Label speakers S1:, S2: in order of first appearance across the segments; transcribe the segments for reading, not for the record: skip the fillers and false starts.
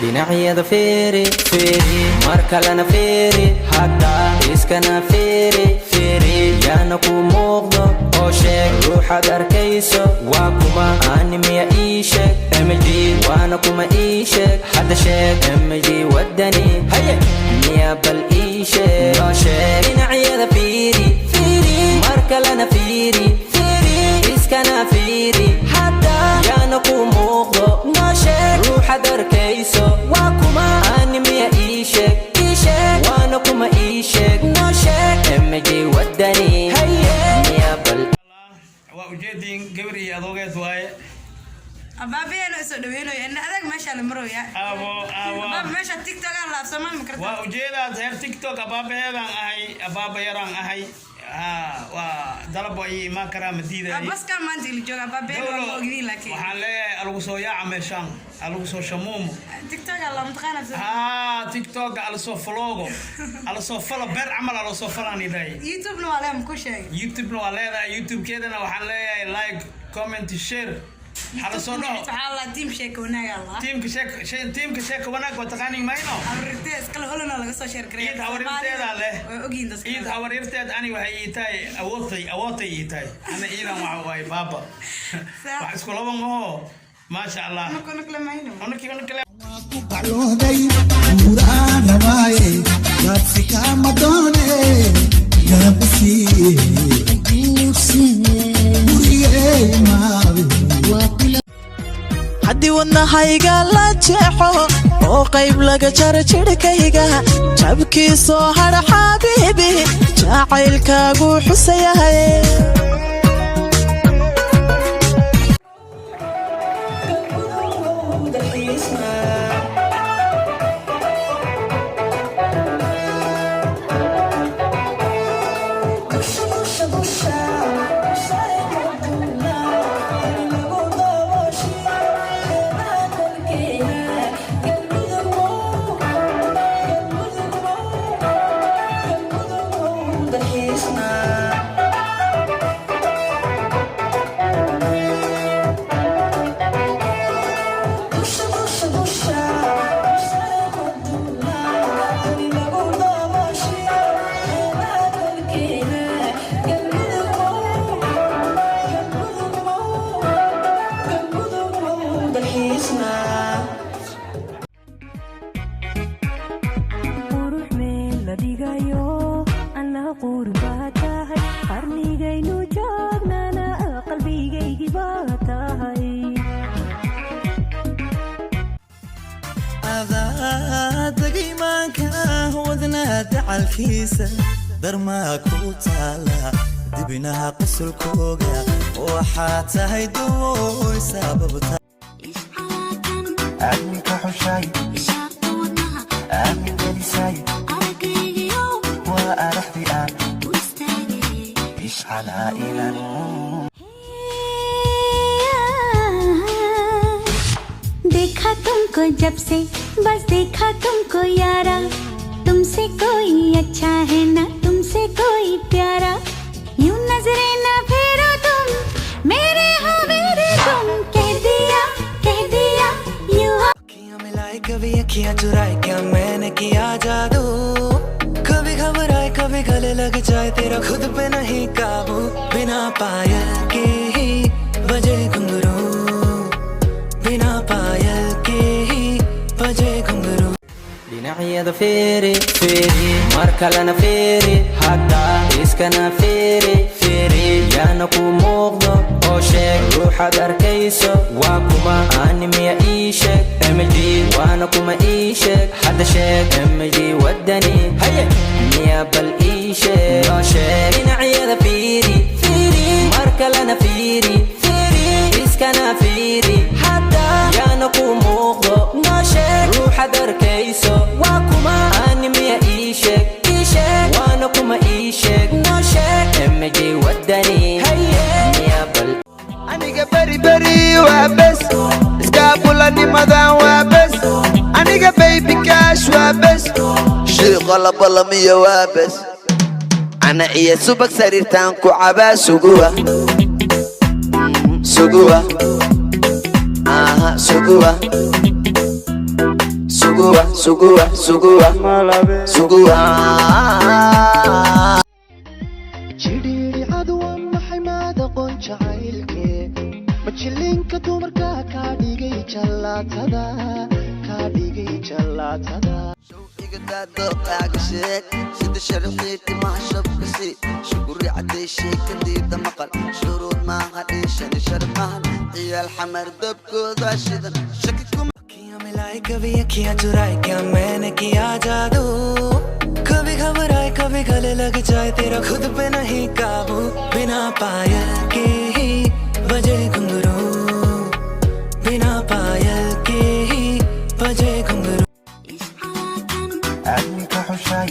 S1: Dhinacyada fiiri, fiiri, mar kalena fiiri, hadda iskana fiiri, fiiri. Yaana ku muuqdo oo sheeg ruuxaad arkayso waa kuma? Ani miya? Ii sheeg MG, waana kuma? Ii sheeg hadda, sheeg MG Wadani. Haye, miya? Bal ii sheeg oo sheeg. Dhinacyada fiiri, fiiri, mar kalena fiiri, fiiri, iskana fiiri hadda. Yaana ku muuqdo? Noo sheeg ruuxaad arkayso waa kuma? Ani miya? Ii sheeg, ii sheeg, waana kuma? Ii sheeg, noo sheeg MG Wadani. Haye, miya? Bal
S2: Waa ujeediin, gabar iyo adoogeed waaye.
S3: Abaabaheena soo dhaweynayo ina adag meesha la marooya.
S2: Abo, abo.
S3: Abaaba, meesha TikTok aan laabsamaan ma karta.
S2: Waa ujeedaad, heer TikTok abaabaheedaan ahay, abaaba yaraan ahay. Ha, waa dalab, waa ii imaan karaa, ma diidaay.
S3: Baskaa maanta ila jooga abaabaheena waa ma ogdiin, laakiin
S2: Waxaan leeyahay, alagu soo yaaca meeshaan, alagu soo shamuumo.
S3: TikTok aan la mataqaana.
S2: Ha, TikTok ala soo follow-go, ala soo follow, beer camal ala soo falaan idahay.
S3: YouTube-na waa leem ku sheegay.
S2: YouTube-na waa leedahay. YouTube-keedana waxaan leeyahay like, comment, share, hala soo dhaho.
S3: Waxaa la team Sheeko Wanaag Allah.
S2: Tiimka Sheeka Wanaag waa taqaanin mayno.
S3: Habaryartee iskale, holana laga soo share gareeya.
S2: Iid habaryarteedaa leh.
S3: Way ogyihiin dadka.
S2: Iid habaryarteed ani waxay ii tahay awoodtay, awoodtay ii tahay. Ana iidan waxa waaye baaba. Wax isku laba maho, maasha Allah.
S3: Kuna kale mayno.
S2: Unakii una kale.
S4: Baclooday muraan rabaaye, gaabsi kaama doone, garab isiiye gurigey maabe.
S5: Haddii wadnahayga la jeexo oo qayb laga jaro jidhkayga, jabkii soo hadha, xabiibi, jacaylkaagu xusayahay.
S6: Qurux meel la dhigayo anaa qurun baa tahay, qarnigaynu joognana qalbigaygii baa tahay.
S7: Adaa imaanka wadnaha dacalkiisa, darmaa ku taala dibinaha qosolkooga, waxaa tahay dawooy sababta.
S8: Aaminka xushay, aamin gelisay, waa araxdi aan ishcalaa ilan.
S9: देखा तुमको जब से, बस देखा तुमको यारा, तुमसे कोई अच्छा है ना तुमसे कोई प्यारा। यूं नजरे ना फेरो तुम, मेरे हो मेरे तुम, कह दिया, कह दिया यूं।
S8: अखियां मिलाए, कभी अखियां चुराए, क्या मैंने किया जादू? कभी घबराए, कभी गले लग जाए, तेरा खुद पे नहीं काबू। बिना पायल के ही बजे घुंघरू, बिना पायल के ही बजे घुंघरू।
S1: Dhinacyada fiiri, fiiri, mar kalena fiiri, hadda iskana fiiri, fiiri. Yaana ku muuqdo oo sheeg ruuxaad arkayso waa kuma? Ani miya? Ii sheeg MG, waana kuma? Ii sheeg hadda, sheeg MG Wadani. Haye, miya? Bal ii sheeg oo sheeg. Dhinacyada fiiri, fiiri, mar kalena fiiri, fiiri, iskana fiiri hadda. Yaana ku muuqdo? Noo sheeg ruuxaad arkayso waa kuma? Ani miya? Ii sheeg, ii sheeg, waana kuma? Ii sheeg, noo sheeg MG Wadani. Haye, miya? Bal
S10: Aniga beri beri waa bes, iskaabulanimadan waa bes, aniga baby cash waa bes, shiiqo labalamiyo waa bes, ana iyo subag sariirtaan ku cabaa, suguwa suguwa aha suguwa. Suguwa, suguwa, suguwa, suguwa.
S8: Jidhiidhicadu waa maxay? Maad aqoon jacaylkee? Majilinka dumarka kaa dhigay jallaatada, kaa dhigay jallaatada.
S10: Sida sharxii timaha shabkasi shukuri caday, sheekadiida maqal shuruud maaha, dhiishani sharmahan, ciyaal Xamar dabkooda shidan, shaki kuma.
S8: मिलाए कभी अखियां चुराए, क्या मैंने किया जादू? कभी घबराए, कभी गले लग जाए, तेरा खुद पे नहीं काबू। बिना पायल के ही बजे घुंघरू, बिना पायल के ही बजे घुंघरू।
S7: Aaminka xushay,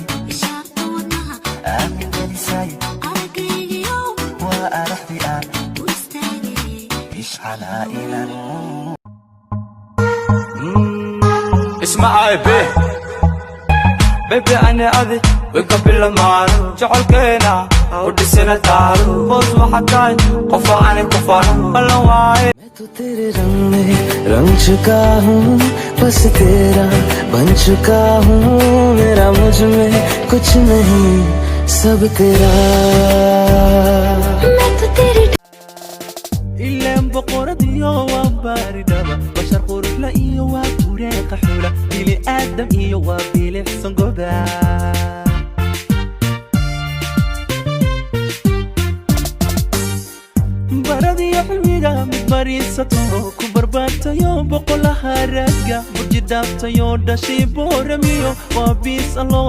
S7: aamin gelisay, waa araxdi aan ishcalaa ilan.
S11: Isma be baby, ani adi way ka bilamaan jecelkeena u dhisina taalo boos, waxa tahay qofa ani ku fano, ballan waaye.
S8: मैं तो तेरे रंग में रंग चुका हूँ, बस तेरा बन चुका हूँ। मेरा मुझ में कुछ नहीं, सब तेरा।
S9: मैं तो तेरे
S8: Ilaan boqoradiyo waa baaridhaba, bashar quruxla iyo waa bureeqa xula, bili aadam iyo waa bilicsan goba. Baradiyo cilmiga mid bariisato, ku barbaartayo boqolaha ragga, burji dhaaftayo, dhashay Booramiyo, waa biis allo.